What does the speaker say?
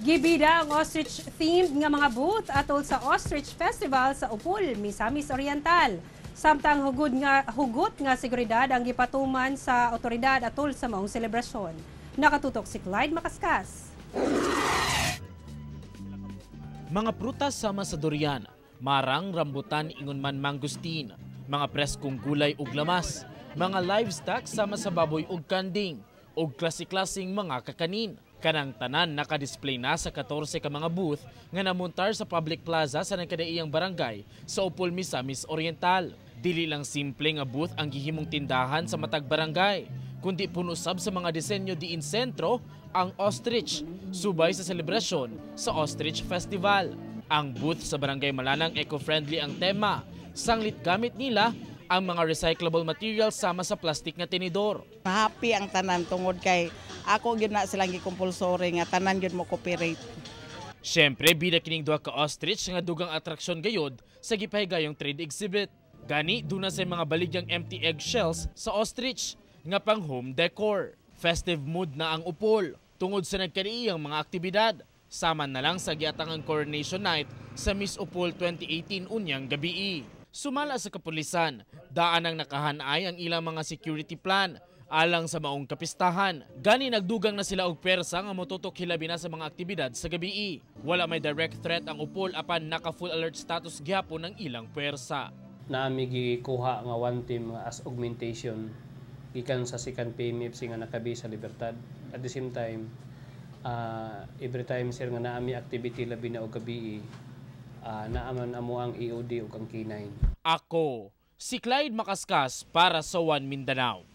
Gibida ang ostrich-themed nga mga booth atol sa Ostrich Festival sa Opol, Misamis Oriental. Samtang hugot nga seguridad ang gipatuman sa otoridad atol sa maong selebrasyon. Nakatutok si Clyde Macascas. Mga prutas sama sa durian, marang, rambutan, ingon man mangosteen, mga preskong gulay ug lamas, mga livestock sama sa baboy ug kanding, ug klase-klaseng mga kakanin. Kanang tanan naka-display na sa 14 ka mga booth nga namontar sa public plaza sa nagkadaiyang barangay sa Opol, Misamis Oriental. Dili lang simple nga booth ang gihimong tindahan sa matag barangay, kundi puno sab sa mga disenyo diin sentro ang ostrich, subay sa selebrasyon sa Ostrich Festival. Ang booth sa Barangay Malanang, eco-friendly ang tema. Sanglit gamit nila ang mga recyclable materials sama sa plastic nga tinidor. Happy ang tanan tungod kay ako gyud na silang gi-compulsory nga tanan gyud mo cooperate. Siyempre, bida kining duha ka ostrich nga dugang atraksyon gayod sa gipahigayong trade exhibit. Gani, duna sa mga baligyang empty egg shells sa ostrich nga pang home decor. Festive mood na ang Opol tungod sa nagkaniiyang mga aktibidad. Sama na lang sa giatangang coronation night sa Miss Opol 2018 unyang gabii. Sumala sa kapulisan, daan ang nakahanay ang ilang mga security plan alang sa maong kapistahan. Gani nagdugang na sila og pwersa nga motutok hilabi na sa mga aktibidad sa gabii. Wala may direct threat ang Opol, apan naka full alert status gihapon ang ilang pwersa. Naami gikuha nga one team nga as augmentation gikan sa second PMFC nga nakabi sa Libertad. At the same time, every time, sir, nga naami activity, labi na og gabii, naaman amo ang EOD ug ang K9. Ako, si Clyde Macascas para sa One Mindanao.